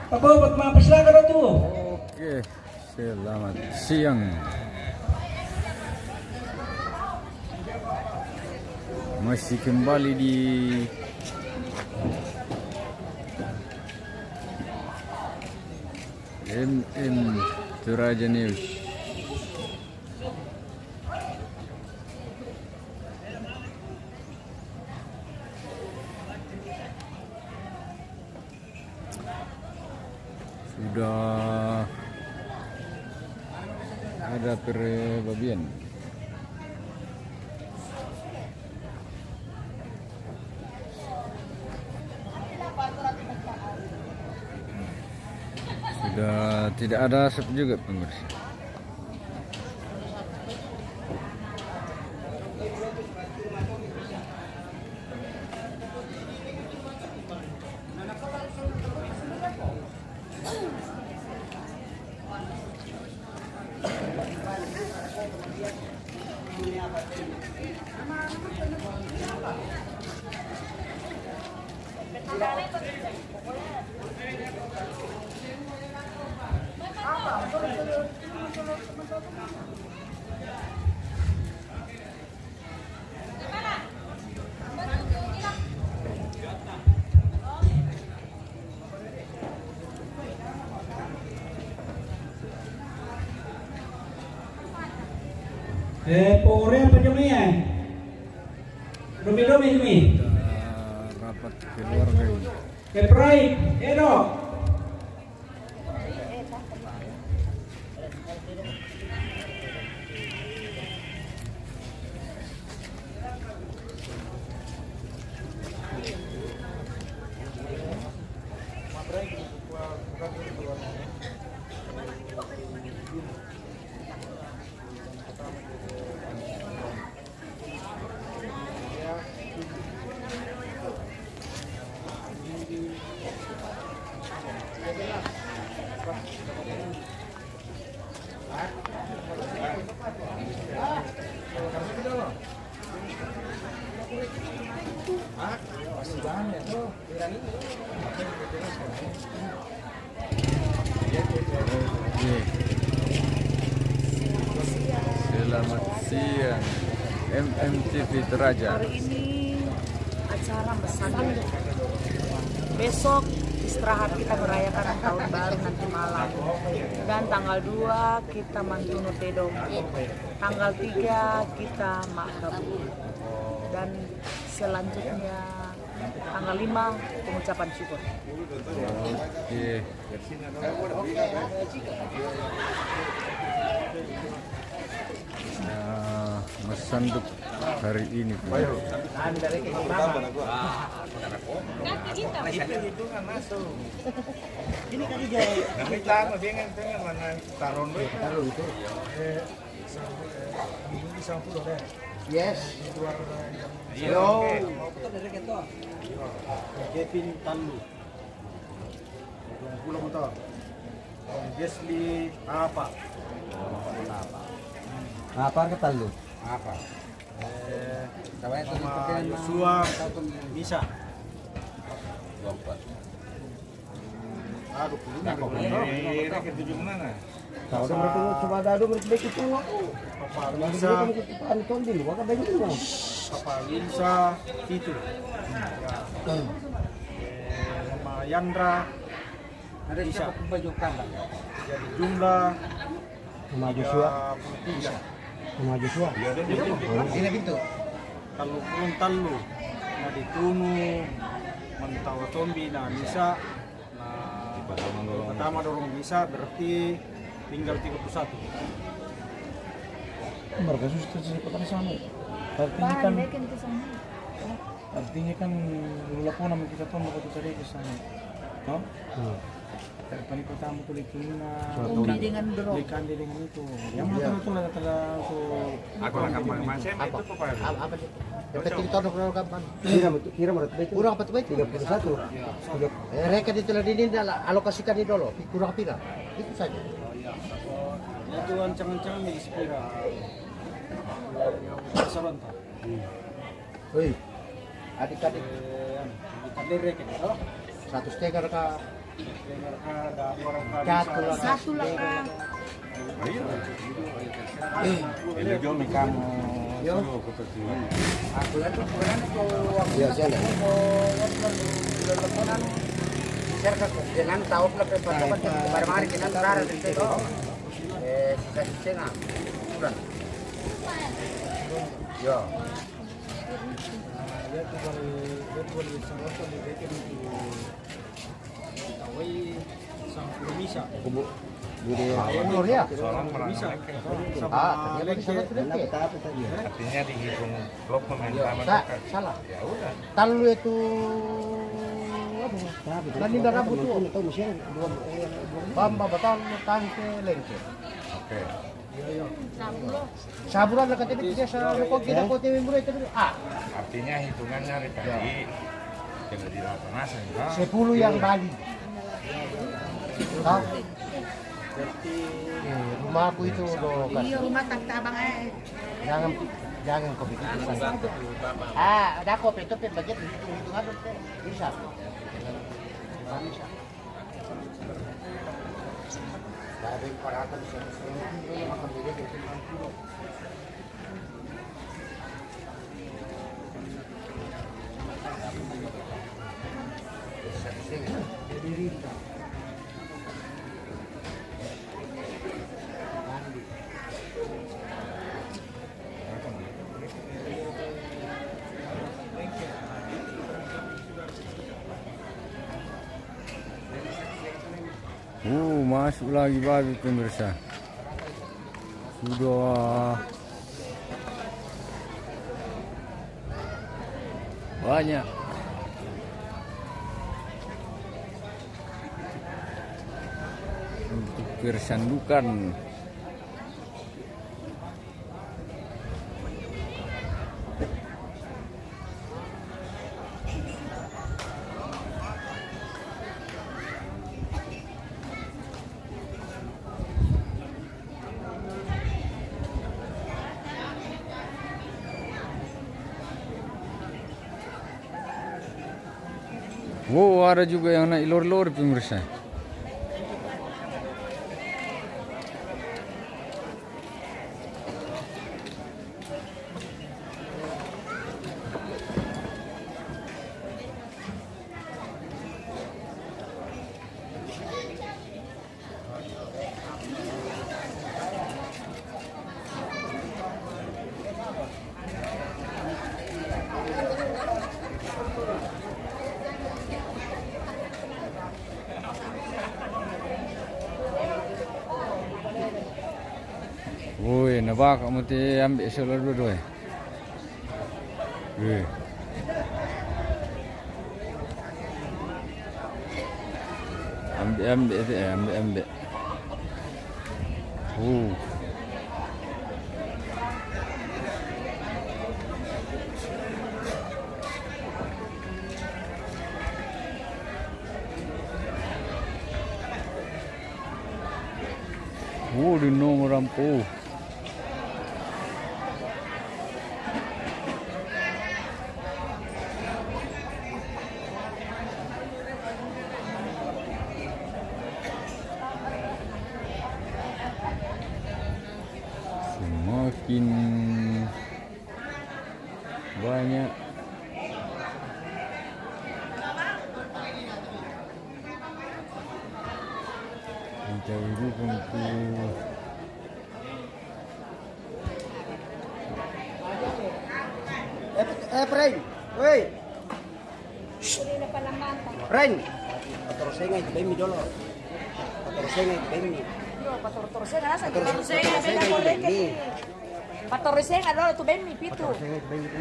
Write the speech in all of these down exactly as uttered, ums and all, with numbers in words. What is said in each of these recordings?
Apa buat mampus lah kalau tu? Oke, selamat siang. Masih kembali di M M Toraja News. Sudah ada perebabian. Sudah tidak ada asap juga, pemirsa. Eh, pore apa jemi eh? Domi-domi jemi. Kita rapat keluarga ini. Eh, Prai, eh, Dok. Oke. Selamat siang, M M T V Toraja. Hari ini acara besar. Besok istirahat, kita merayakan tahun baru nanti malam. Dan tanggal dua kita mantuno tedong. Tanggal tiga kita makam. Dan selanjutnya tanggal lima pengucapan syukur. Oke. Nah, Mas Sanduk hari ini. Ini kaki gaya. Taruh itu. Yes. Yo. Kevin Talu. Pulang motor. Wesley apa? Apa ke Talu? Apa? Eh, Sama itu Mama seperti Yosua. Bisa. Aduh, ini. Ini ke tujuh mana? Tahu dong, mereka coba ada dong, mereka baik itu aku. Papa Lisa. Mereka itu panik, Ton, di luar kan banyak itu. Papa Lisa itu. Hmm. Eh, Mama Yandra. Ada Bisa. Siapa pembajukan, Pak? Jadi jumlah Sama Joshua. Tiga puluh tiga. Sama Joshua. Ini pintu. Talu pulung talu. Nah, ditunu, mantawa tombi, nah, bisa. Nah, pertama dorong bisa, berarti tinggal tiga puluh satu. Mereka susah cerita sama. Artinya kan, artinya kan, lula pona kita pun bakal cari ke sana. No? Hmm. Tapi paling pertama tuh itu Lina. Sudah tahu. Dengan bro. Ikan dia dengan itu. Yang mana tuh, tuh, tuh, tuh. Aku akan main-main, saya itu apa? Apa, apa sih? Yang penting tahu dong, kapan? Kira, kira menurut baik. Kurang apa tuh baik? Tiga puluh satu. Tiga. Eh, reken itu lah, ini dah lah, alokasikan ini dulu. Kurang pira? Itu saja. Ya, itu ancang-ancang nih, sepira. Sebentar. Hei, adik-adik. Eh, anu, kita reken, toh? Satu setengah kah? Satu lah, Kang. Ele yo mi kamu. Yo. Aku ya tu kurang tu. Yo, siapa? Siapa? Jangan tahu lah, pe, pe, pe, pe, barang-barang kita sekarang di situ. Eh, sisa di sini. Kurang. Yo. Kubu, kubu dia. Kubu dia. Ah, ternyata di sana sudah. Artinya dihitung blok pemain lama. Sa-, salah. Ya udah. Talu itu, aduh, dan ini rambut tu. Bamba batal tangke lengke. Oke. Sabulan lah katanya dia sa-, kok kita kok tiwin mulai tadi. Ah, artinya hitungannya hari tadi kena di lapangan, kan? Sepuluh yang Bali. Hah? Eh, rumahku itu do. Iya, rumah tak tabang, eh. Jangan, jangan kau bikin. Ah, ada kau pe itu pe bagian hitung-hitungan tu pe. Bisa. Bisa. Uh, masuk lagi babi, pemirsa. Sudah banyak untuk persandukan. Wow, ada juga yang naik lori-lori, pemirsa. Woi, na baka mo ti ambe' sala dua-dua. Woi. Ambe', ambe', eh, ambe', ambe'. Uh. Uh, di nomor ampu. Semakin banyak. Mencari dukung tu. Eh, eh, Pren. Woi. Pren. Patorsenga itu bemi dolo. Patorsenga itu bemi. Yo, patorsenga, nasa patorsenga, patorsenga itu bemi. Patorsenga dolo tu bemi pitu. Patorsenga itu bemi tu.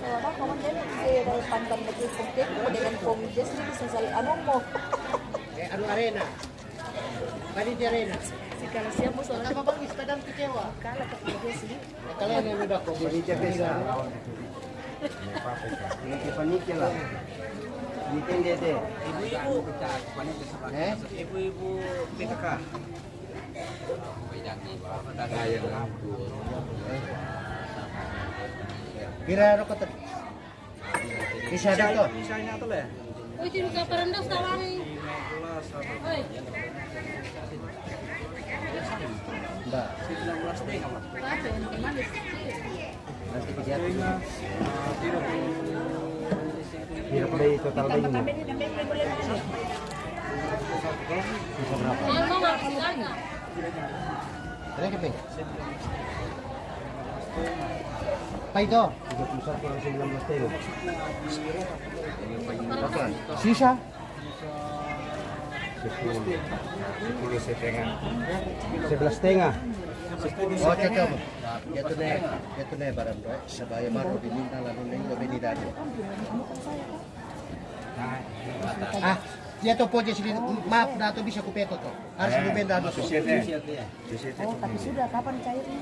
So, apa, kawan dia, dia dari pantan lagi, pungkin, dengan pom, dia sendiri bisa saling anu mo. Eh, anu arena. Panitia arena. Si kalah siapa soalnya? Kenapa Bang Is kadang kecewa? Kalah tapi dia sih. Kalian yang udah kok panitia pesta. Ini panitia lah. Ini tenda deh. Ibu-ibu. Eh? Ibu-ibu P K K. Kira rokok tadi. Bisa ada tuh. Bisa ini atau le? Oi, tiru ka parandas tawani. Oi. Mbak. Nanti kita lihat. Hirap ba yung total ba yun? Bisa berapa? Try ka, Peng. Pay to. Tiga puluh satu kurang sembilan belas tero. Sisa? Sepuluh. Sepuluh setengah. Sebelas setengah. Oh, cocok. Nah, dia tuh nih, dia tuh nih barang doa. Sebaya baru diminta lalu nih, lebih di dadu. Ah, dia tuh pojok sini, maaf, dah tuh bisa kupeto tuh. Harus lebih dadu tuh. Oh, tapi sudah, kapan cairnya?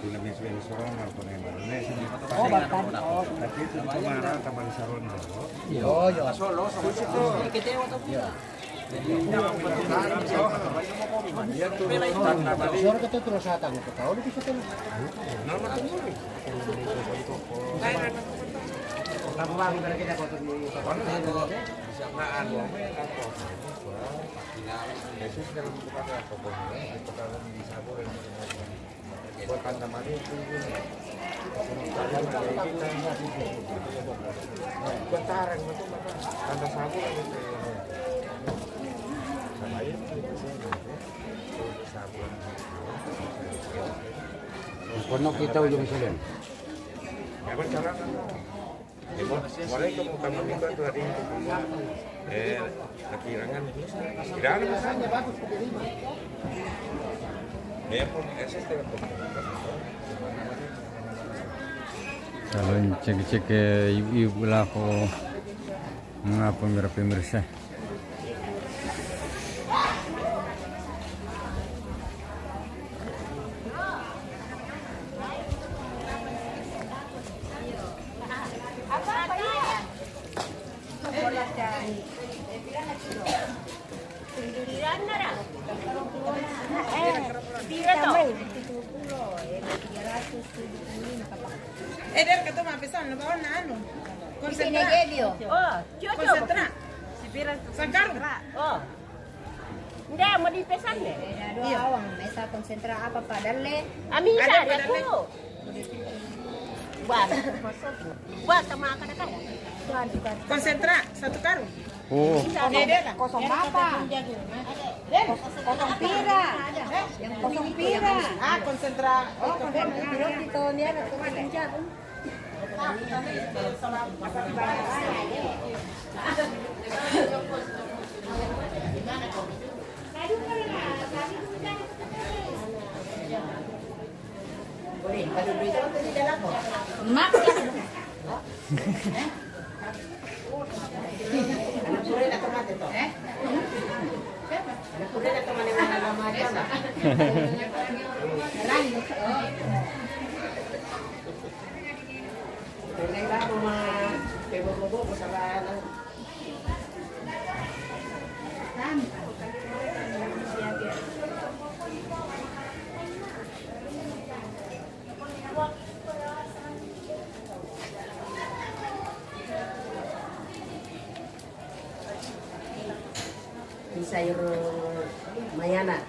Oh, baru tadi. Oh. Tapi itu cuma rata bang Saroni dulu. Oh, iya. Suara kita terus datang, kita tahu di situ. Tambah, kita foto di. Yesus dalam bukan apa pun, kita dalam di sabur yang buat tanda mani itu. Buat tarang itu, tanda sabur itu. Sama itu, sabur. Kono kita ujung selen. Ya, berjalan. Mereka mau tambah minggu atau hari ini, eh, kekirangan. Tidak ada masalah. Dia pun S S tidak pun. Kalau cek-cek, eh, ibu-ibu lah, kok ngapa mirip-mirip sih? Eh, pira to? Eh, dari ketemu apa sana? Bawa nanu. Konsentra. Oh, cocok. Konsentra. Sakaru. Oh. Nda, mau dipesan deh. Iya. Awang, mesa konsentra apa, Pak? Dalle? Ami ada, ada, Pak, dalle. Buat, buat sama kada-kada. Konsentra satu karung. Oh. Kosong, kosong apa? Kosong pira? Yang kosong pira? Ah, konsentra. Oh, konsentra. Roti to, dia ada kosong jagung. Ini sayur mayana,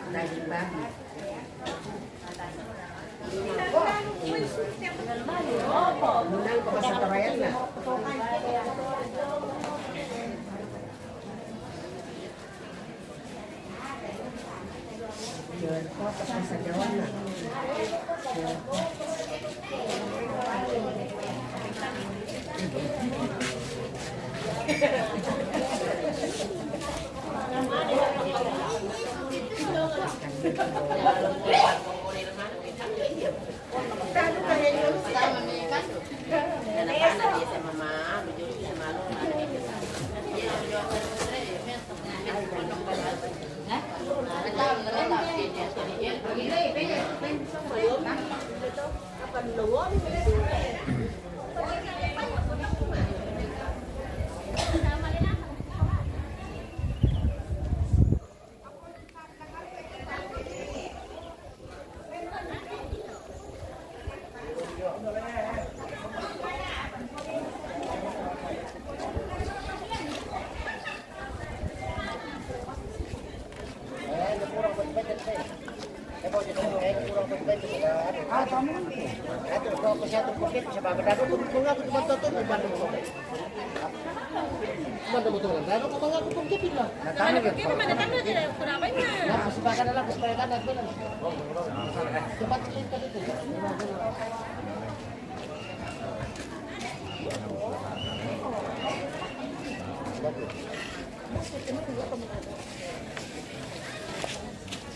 daging babi. Menang ke pasar Torayana.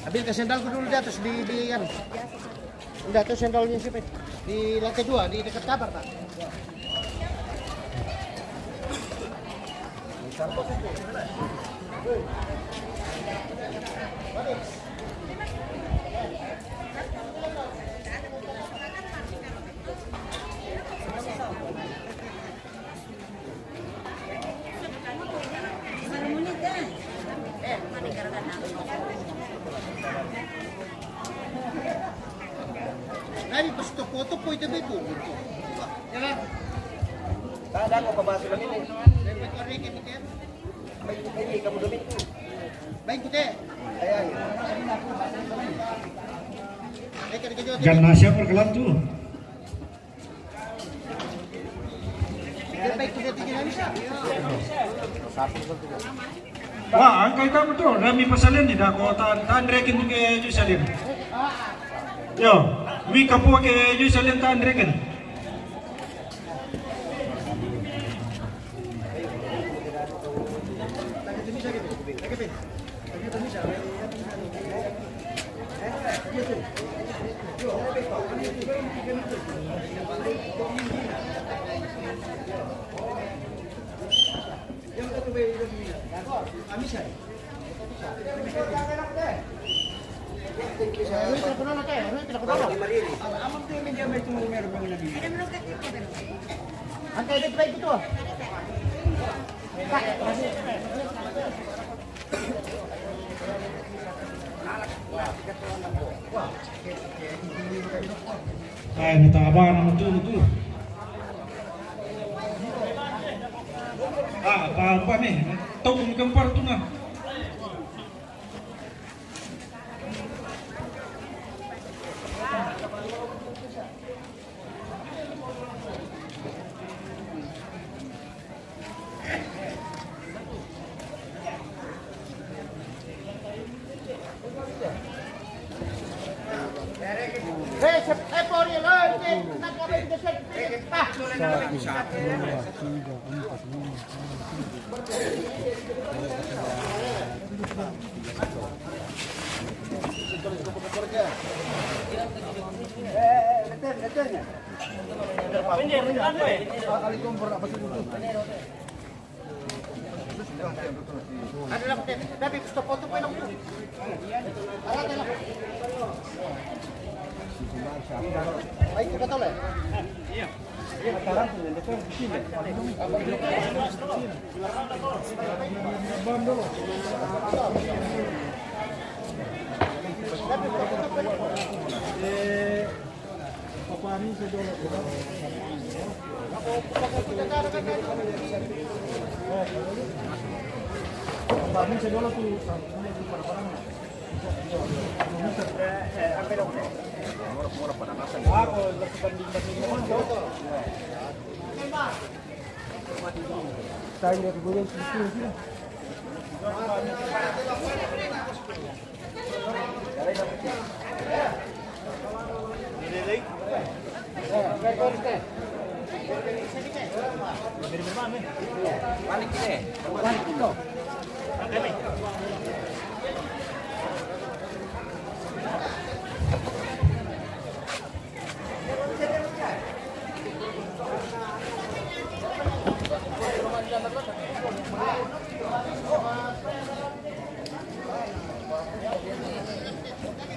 Ambil ke sendalku dulu di atas, di, di, kan. Udah tuh sendalnya siapa? Di lantai dua, di dekat kamar, Pak. Nani pas topo-topo itu betul. Ya kan? Tak ada kok pabasa kami ini. Ini kamu demi itu. Baik, Kute. Ayo, ayo. Ganna siapa kelam tu? Wah, angkai kamu tu, rami pasalen ni dah ko ta, ta andrekin tu ke Jerusalem. Yo, wi kapu ke Jerusalem ta andrekin. Ay, nataba na mutu, mutu. Ah, apa, apa ni? Tahu kami kempar tu nah.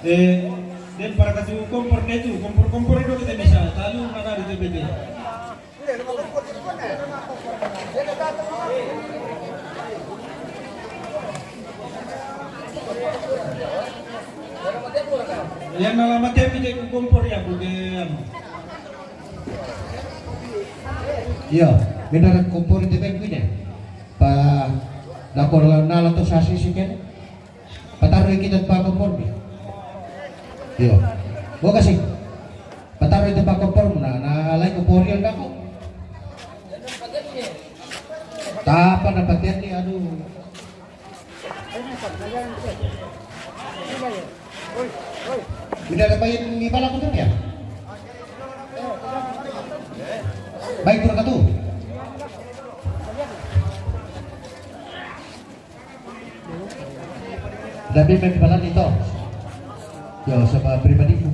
Eh, den para kasi kompor netu, kompor, kompor itu kita bisa, talu mana di T B T. Yang nalama temi de ku kompor ya, porque anu. Iyo, beda kompor itu kan punya. Pa, dakor nala to sasi siken. Patarui kita pa kompor ni. Iyo. Ko kasi. Pataro itu bakal por na, na lain ko porian dako. Tapa na patian ni, aduh. Tidak ada bayan ni bala ko tu ya. Baik, turun ka tu. Tapi main bala ni to. Ya, sama pribadi ko.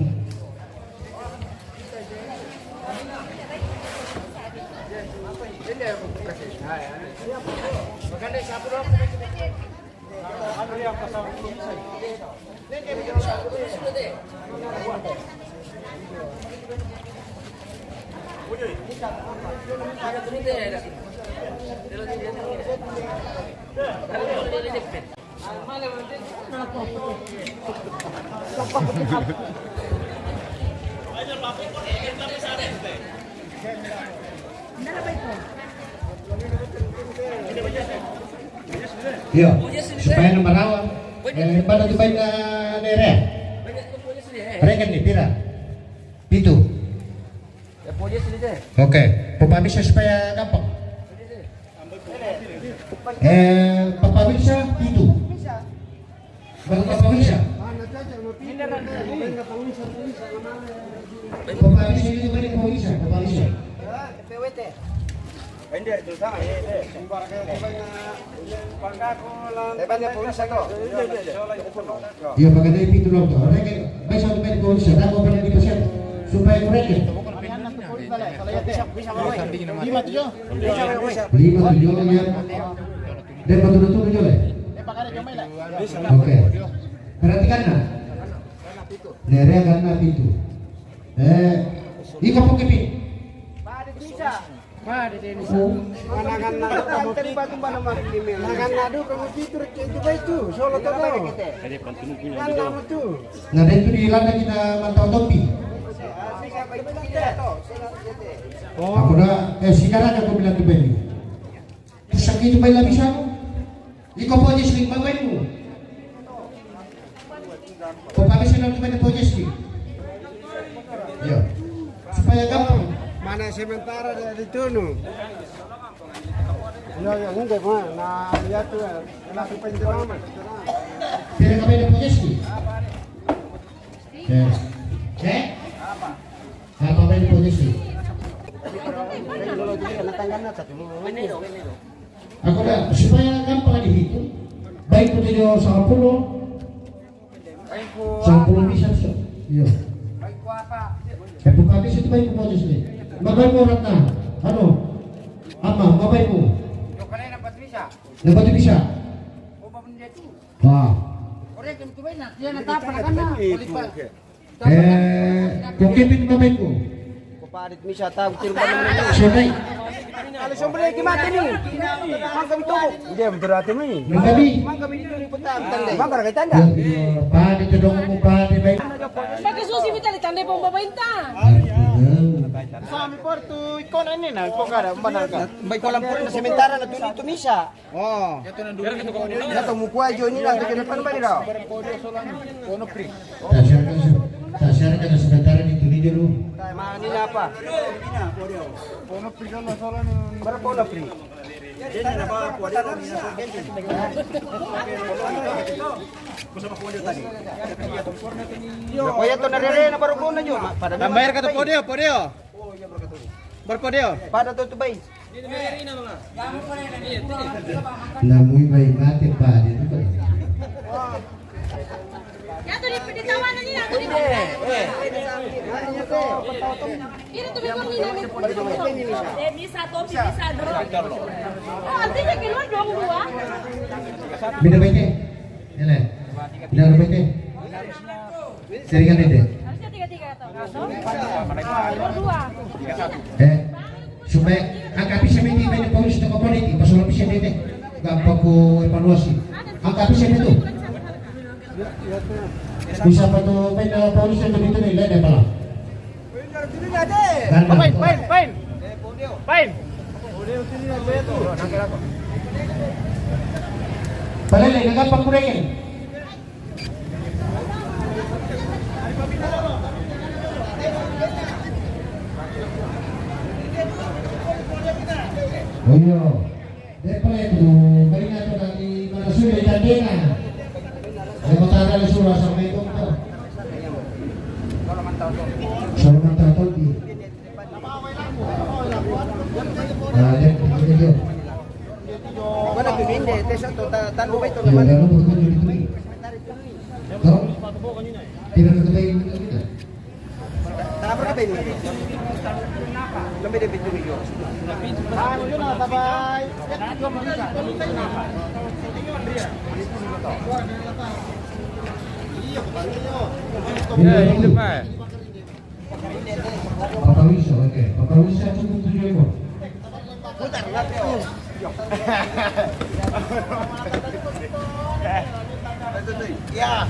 Iya, supaya nomor awal. Eh, pada tu baik na nere. Rekan ni pira? Pitu. Oke, papamisa supaya gampang. Eh, papamisa pitu. Baru papamisa. Papamisa itu balik papamisa, papamisa. Iya, pakai pitu loh. Oke, baik, satu baik, bagus. Siapa pernah di pasien? Supaya kurang ya. Lima tujuh ya. Dan betul-betul tujuh ya. Oke. Perhatikan nah. Nerea karena pintu. Eh, iko poke pi. Bisa. Mangan na du kamu pitu. Mangan na du kamu pitu, itu baik tu. Solo to kau. Kan lama tu. Na den tu di landa kita mantau topi. Aku dah, eh, sekarang aku bilang tu baik. Terus sakit tu baik lah bisa. Iko pojes ni, babain mo. Papamisa na tu babain pojes ni. Iya. Supaya gampang. Mana sementara dari tunu. Iya, iya, hindi, ma. Na, iya tu, eh. Wala ko pa yung drama. Pero kami na pojes ni. Eh. Eh? Apa ba yung pojes ni? Natanggal na, satu. Ako na, supaya gampang dihitung. Baik ko tayo sa kapulo. Sa kapulo bisa, so. Iyo. Sa kapulo bisa, ito ba yung pojes ni? Mabay mo, Ratna. Ano? Ama, mabay mo. Dapat bisa. Wah. Eh, kung kipin mabay ko. Ko pa adit misa, tau, tiro ba naman? Sunay. Alas hombre, kimati ni. Mang kami tubo. Hindi, betul hati mo eh. Nagkami. Mang kami dito ni putang, tanda. Mang kami tanda. Padi, tudong mo, padi, bay. Pagkasusi mo tali, tanda po, mabay ta. Sa mi porto, ikaw na ni na, ikaw ka na, umbanan ka. Bay ko lang po rin, sementara na tunito misa. Oh. Ito mukua jo ni na, ito kena pan ba ni daw? Tasar ka, tasar ka na sementara ni tuni dulu. Mani na pa? Bara pono pri. Kuya to na rere na baru pono jo. Tambayar ka to podeo, podeo. Bara podeo. Pada to tu bay. Namui bay mate pa dia tu. Ya tu di, di tawanan ni, ya tu di. Ini tu memang ni, ni. Eh, bisa topi, bisa dulu. Oh, artinya keluar dong dua. Beda baiknya. Ini. Beda baiknya. Seringan ini. Harusnya tiga tiga atau nggak tahu. Nomor dua. Eh, supaya angka bisa mini mini polis toko politi, pasal bisa dede. Gampang ko evaluasi. Angka bisa itu. Bisa pa tu main dalam polis yang begitu nih, lihat ya, Pak. Pain, pain, pain. Pain. Palele, nagapa kurengin. Iyo. Depa itu, baina tu dari mana sudah ikan dena. Yang pertama dari suruh sampai itu. Suruh mantau tu di. Nah, dia, dia, dia. Mana piminde, tes tu, ta-, tandu baik tu, iya, mana? Lalu berkunjung di sini. Tahu? Tidak ketahui kita. Ya, itu, Pak. Papa Wisa, oke. Papa Wisa cukup tujuh ekor. Ya.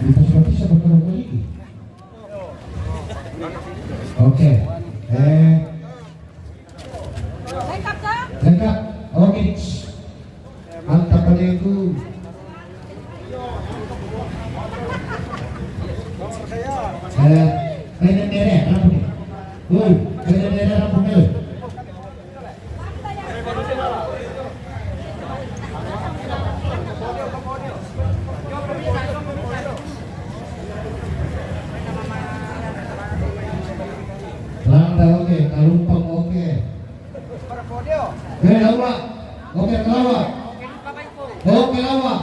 Di pos mati sama kalau lagi. Oke. Eh. Lengkap, Kak? Lengkap. Oke. Mantap, Pak Teguh. Eh, kalian daerah, rampung. Woi, kalian daerah, rampung, eh. Langda oke, Kalumpang oke. Oke, lawa. Oke, lawa. Oke, lawa.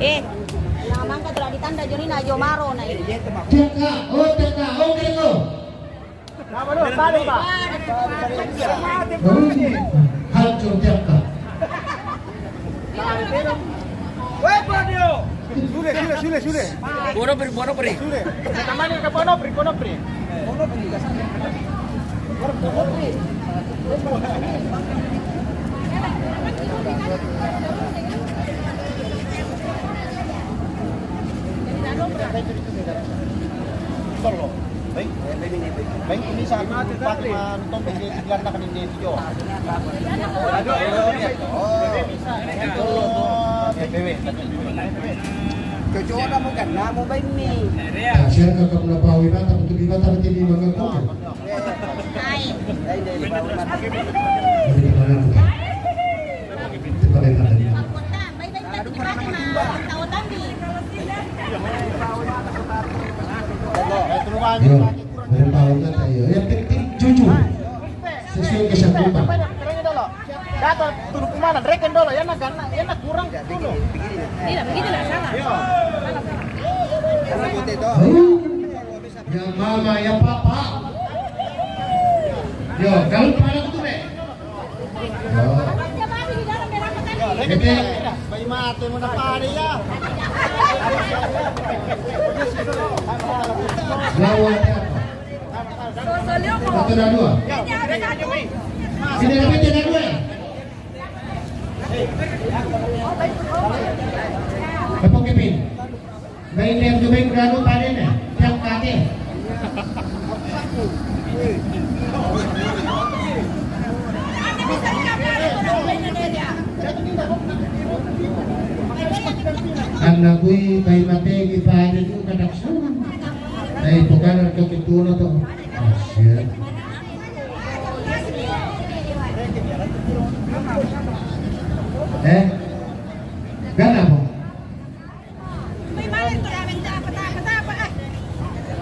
Eh, yang mangka telah ditanda Joni na Jomaro na ini. Teka, oh, teka, oke, lo. Hancur tiap kali. Weh, Ponyo. Sule, sule, sule, sule. Bono pri, bono pri. Sule. Tamani ke bono pri, bono pri. Tolong. Baik, baik ini satu empat lima tombek di sebelah nak di sini. Aduh, aduh, aduh. Oh, itu loh tuh. Cocok kamu kan, namu baik nih. Nah, saya ke kamu napawi mata untuk di mata nanti di mana kau. Hai. Jadi di mana? Di mana? Yo, dari tahu kan saya. Yang penting jujur. Sesuai kesanggupan. Data turun ke mana? Reken dulu, ya nak, ya nak kurang dulu. Tidak, begitu tidak salah. Salah, salah. Ayo. Ya mama, ya papa. Yo, kalau pada tu deh. Yo. Ete. Bayi mati mau dapat ya. Lawan apa? Satu dan dua. Sini dapat tidak dua. Apa kepin? Baik, dia tu baik berlalu pada ni. Tiap kaki. Karena kui baik mati kita ada juga tak suruh. Baik bukan ke ketua tu. Kasihan. Eh? Gana mo?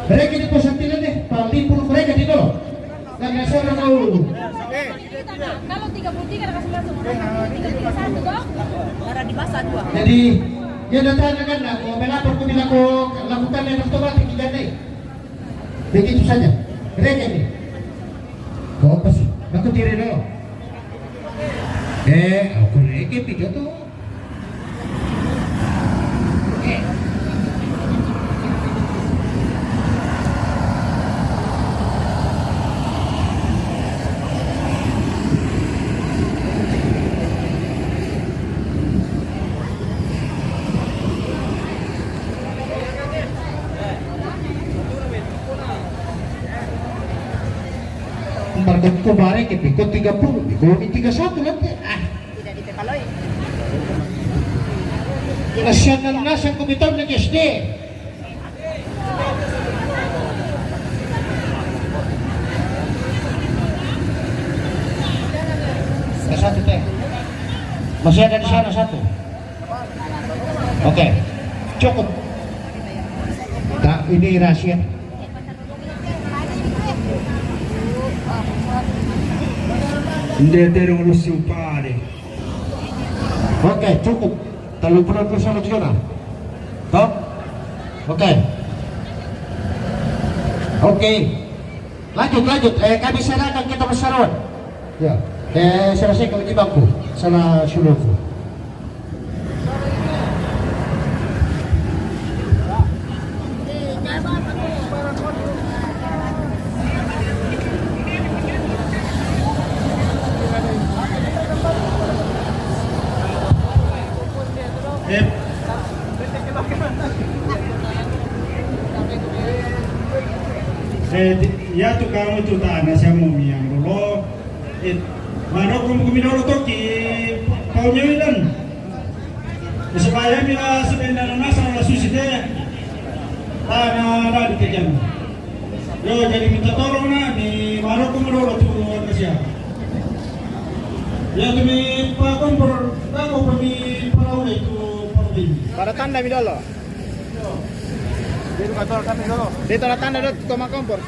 Mereka di pusat tidak deh, paling puluh mereka di dulu. Gana saya tahu. Kalau tiga puluh tiga ada kasih langsung. Tiga puluh satu dong. Ada di masa dua. Jadi, dia datang kan, aku melapor, aku bilang, aku lakukan yang otomatis kita nih. Begitu saja. Mereka ini. Kau apa sih? Aku diri dulu. Eh, aku lagi video tu. Eh. Margotko bare ke piko tiga puluh, piko mi tiga satu kan te. Ah. Tidak dipepaloi. Kasihan na sa ko bitaw nag-S D. Masih ada di sana satu. Oke, cukup. Tak, ini rahasia. Nde te dong lusu pade. Oke, cukup. Telu puluh plus sama juga. Toh? Oke. Oke. Lanjut, lanjut. Eh, kami serahkan kita perseroan. Ya. Eh, selesai kau di bangku. Salah suluku. Eh, eh, ti-, ya tu kamu tu tanah siamo mi yang dolo. Eh, mano kamu kumi dolo toki pau nyawilan. Supaya bila sebenarnya masalah susi te. Tanah ada di kejam. Yo, jadi minta tolong na, ni mano kamu dolo tu kasia. Ya, tu mi pa kompor, tako pa mi parau itu parau ini. Pada tanda mi dolo. Dia tu kantor kami dolo. Dia tanda tanda dulu tu ma kompor.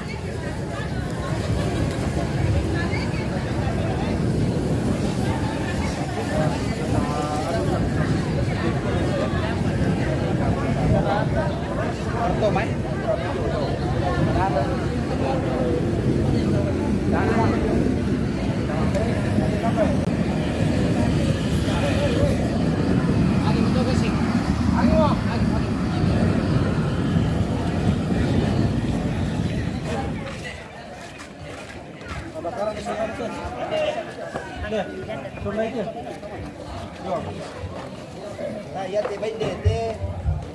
Nah, ya, te baik deh, te.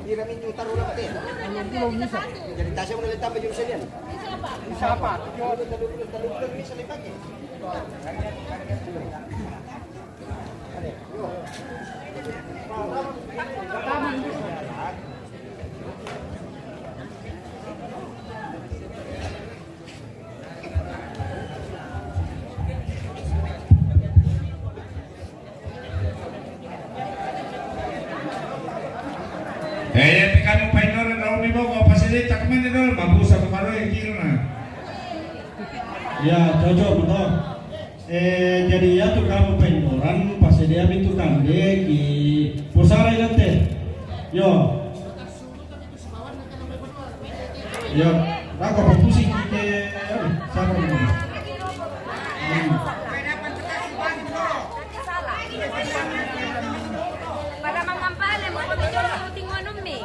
Ira mintu taruh lah, te. Jadi tasnya udah ditambah jurusan. Bisa apa? Bisa apa? Yo, udah tadi, udah tadi, udah bisa dipakai. Eh, ya, te kamu painora na umi boko, apa sih, tak mana dulu, bagus aku baru yang kira, nah. Ya, cocok, betul. Eh, jadi ya tu kamu painoran, pas dia mi tu kande ki pusara ilante. Yo. Yo, aku apa pusing ke, eh, siapa ni? Hmm. Pada mangampale, mau kami jolo tinggal numi.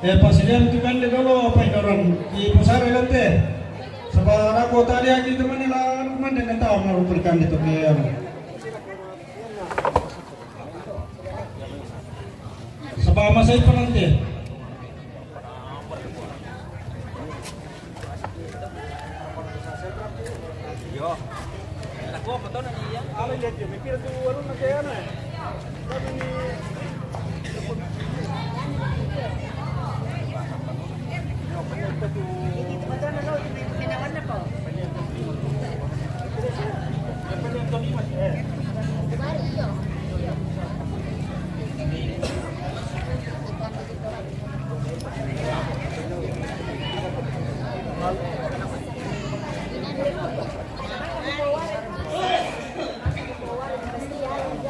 Eh, pas dia itu kan dia dulu, apa itu orang? Di pusara ilante. Sebab aku tadi lagi teman ni lah, mana dengan tahu mau berikan itu ke. Sebab masa itu nanti. Yo. Anak gua foto na iya. Ala iya, dia mikir tu, anu, nanti anu.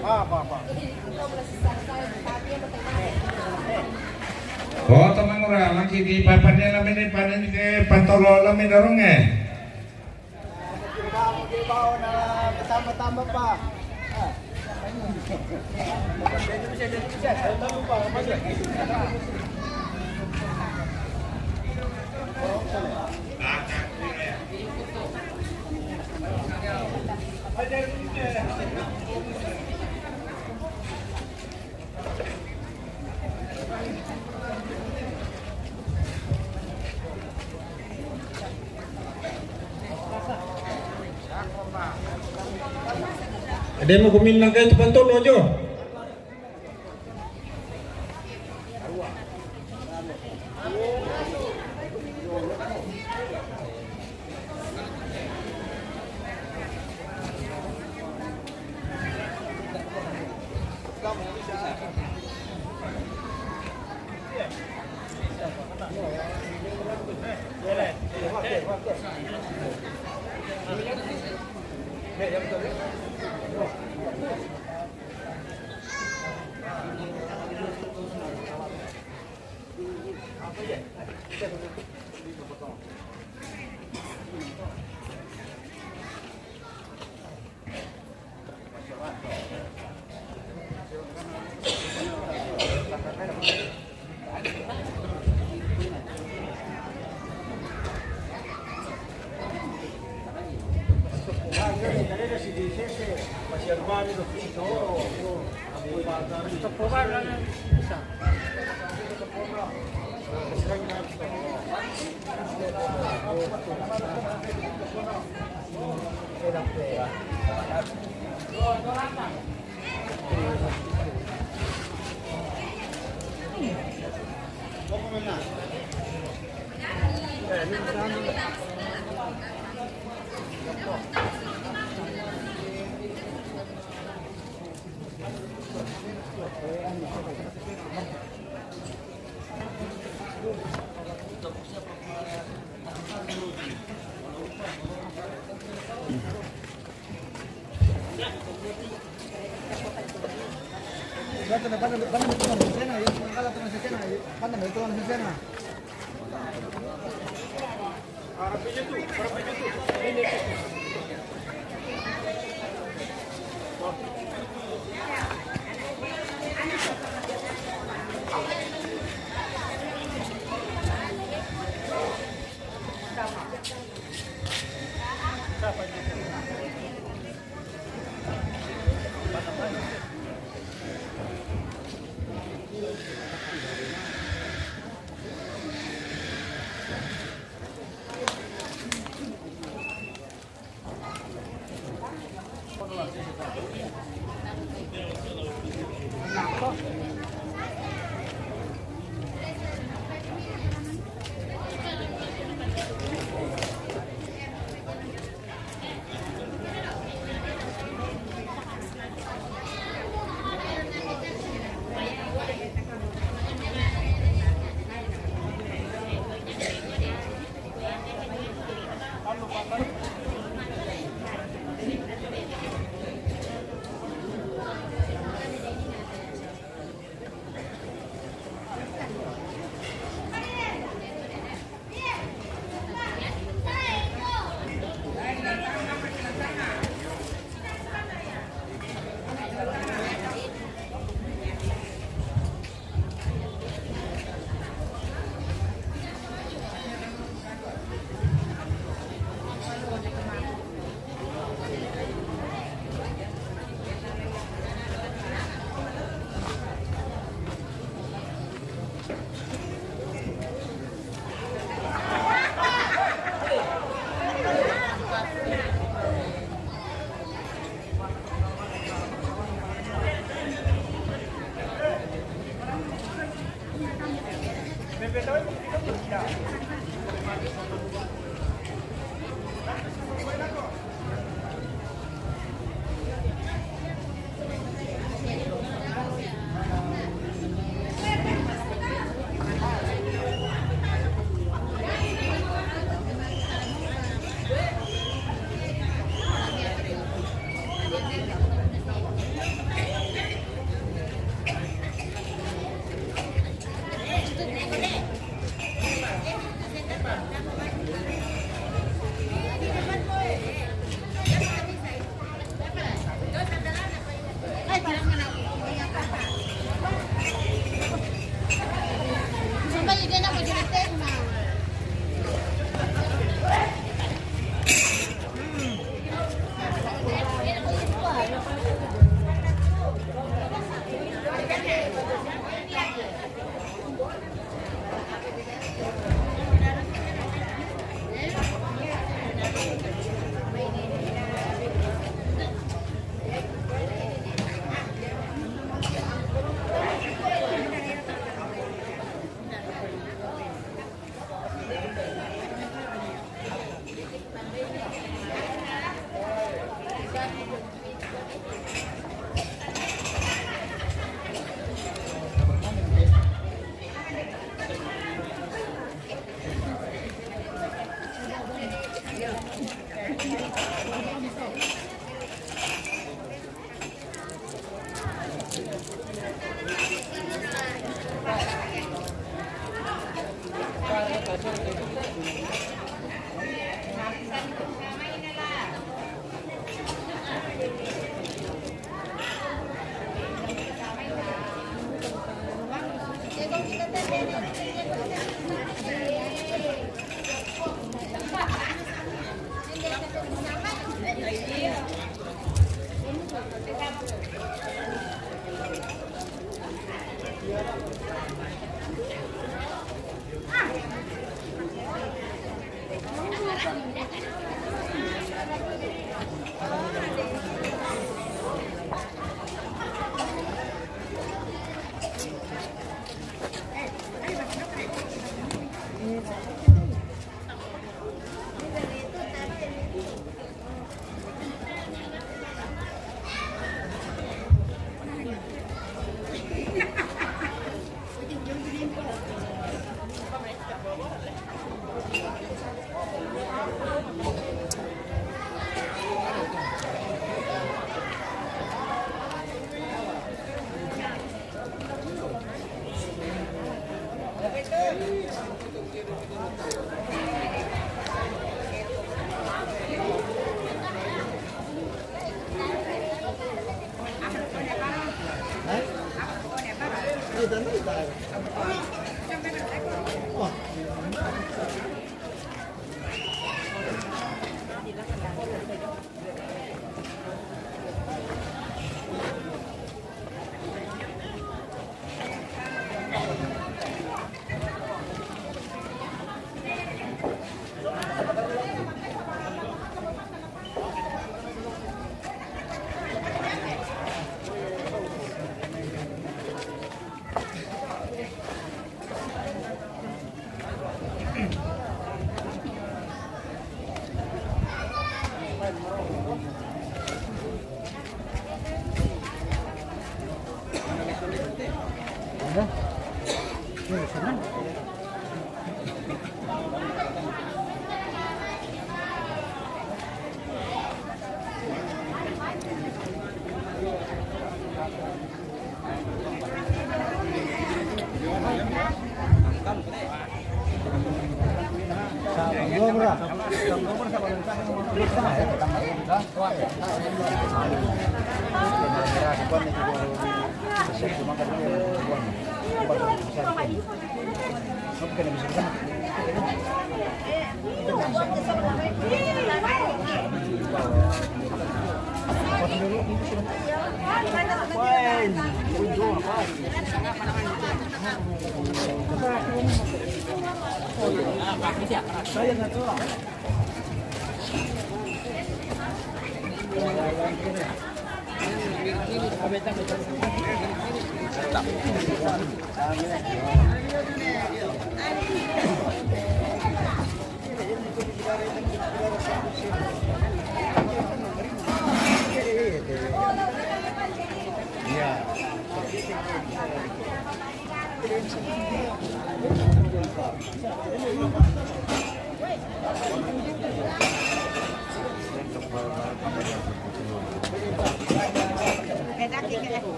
Apa, apa? Di papannya lami ni panen ke pantolo lami dorong eh. Ada mau kumin nangkai tu pantun aja.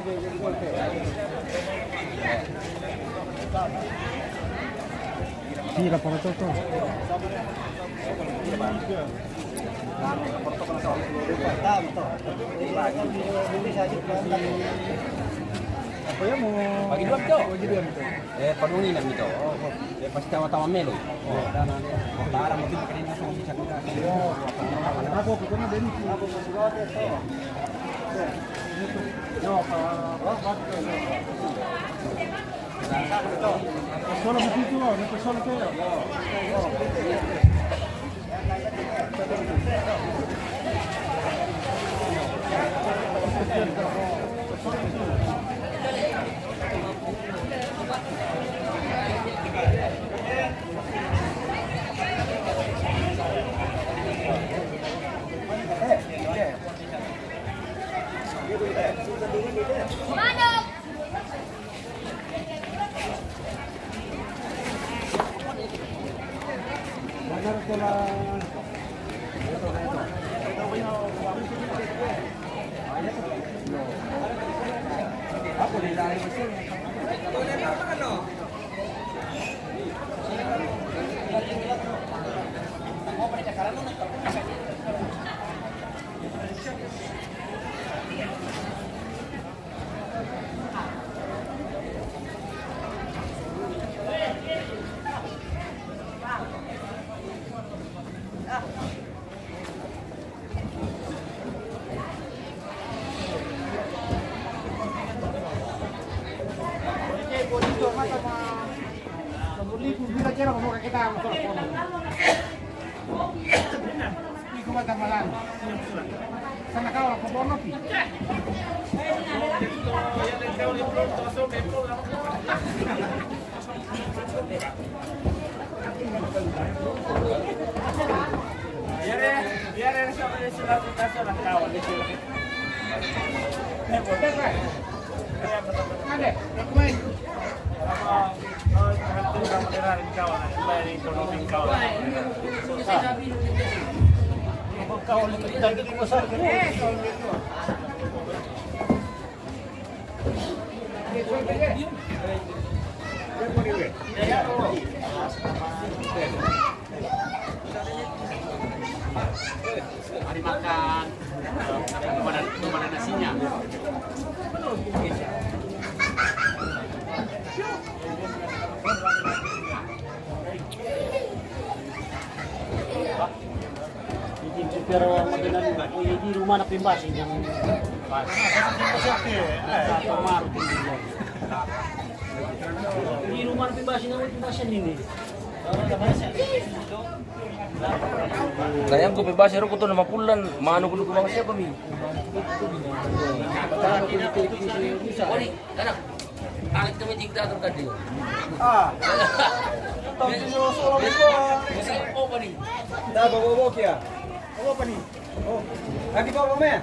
Tira para toto. Apa ya mau? Bagi dua, betul? Bagi dua, betul. Eh, padungina mi to. Eh, pasti tama-tama melo. Oh, dana dia. Para mo kita kena langsung bisa kita. Apa pokoknya dari apa pokoknya. Solo un titolo, no solo te. Mari makan. Belum ada, belum ada nasinya. Jadi, biar makanan, oh, jadi rumah na pembasi yang pas. Di rumah na pembasi, na pembasi ini. Kaya ko pembasi ro ko to na mapulan, mano ko ko mga siya pa mi. Wari, anak. Anak kami diktator ka din. Ah. Tau di solo ko. Kasi ko pa ni. Da ko ko kia. Ko pa ni. Oh. Ati ko pa me.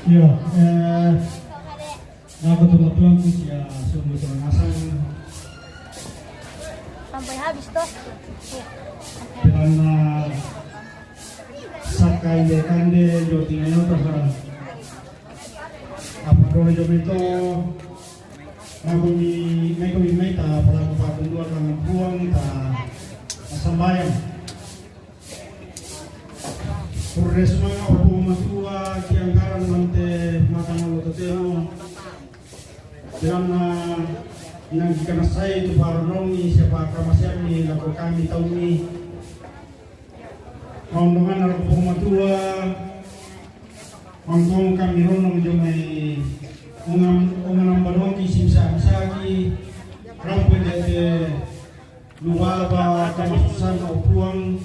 Iyo, eh, nako tumatuanku sia sungguh terima kasih. Sampai habis toh. Karena sakai de kande jo tingayo toh. Apa doa jo mito. Nako mi meko mi meta palaku pakundua tangan puang ta sambayang. Purre sumanga opo matua kiangkaran mante matang lo totemo. Kirana nang kikana sai tu paronongi siapa kamasiami lako kami taumi. Maundongana opo matua. Mangkong kami ronong jo mai ungang ungang baroki simsa misaki. Rampo jate. Luwal ba kamasusahan o puang.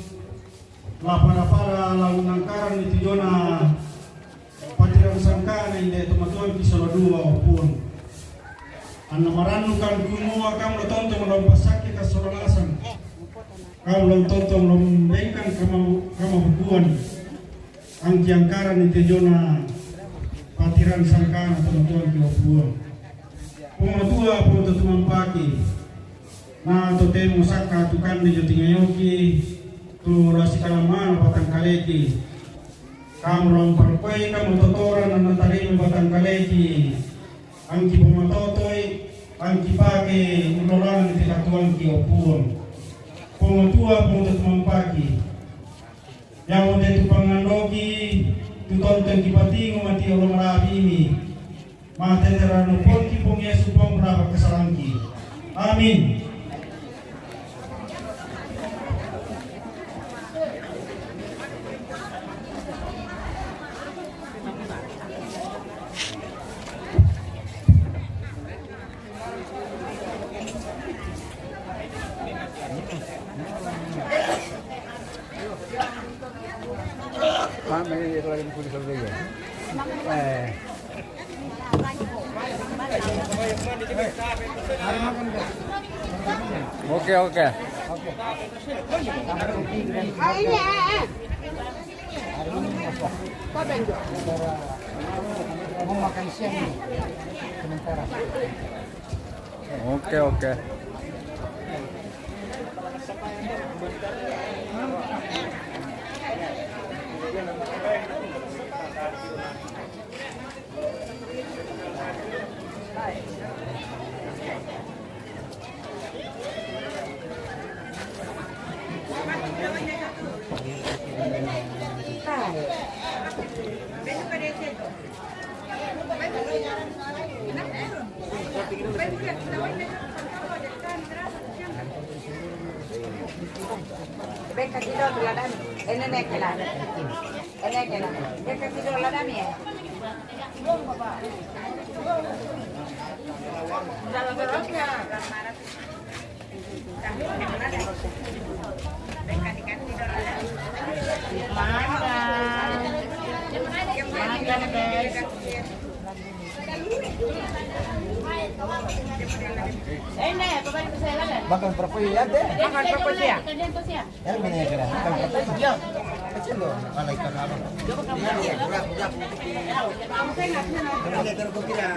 Lapara-para lau nangkaran itu jona patiran sangkana inde tomatuan kisala dua o puang. Anna marannu kan kumua kam lo tontong lo pasakki kasala lasang. Kam lo tontong lo bengkan kama kama bubuan. Angki angkaran itu jona patiran sangkana tomatuan ki o puang. Pung matua pung tumampaki. Na totemo sakka tu kande jo tingayoki tu lasi kalamana patangkaleki. Kamu lam parpai kamu totora na natarima patangkaleki. Angki pamatotoi angki pake ulolangan ti katuangki o puang. Pung matua pung tumampaki. Yang udah tu pangandoki tu tonton ki patingo mati olo marabimi. Mate terano pongki pong Yesu pong berapa kesalangki. Amin. Oke, oke. Mau makan siang nih, sementara. Oke, oke. Venga, aquí lo, la dame. En el que la. En el que la. Venga, aquí lo, la dame. Makan propoi ya, teh? Makan propoi ya. Ya, mana ya kira? Makan propoi. Yo. Kecil loh, mana ikan apa? Yo, makan propoi. Mana terus kira?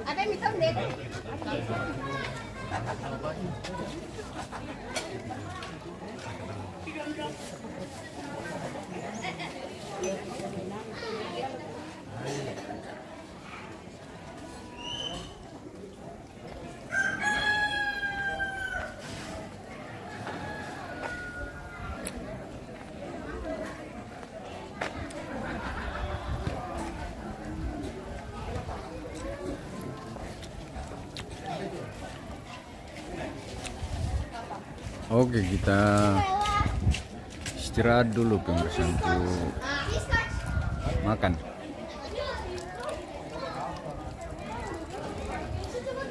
Ada mi tonde. Oke, kita istirahat dulu, pemirsa, untuk makan.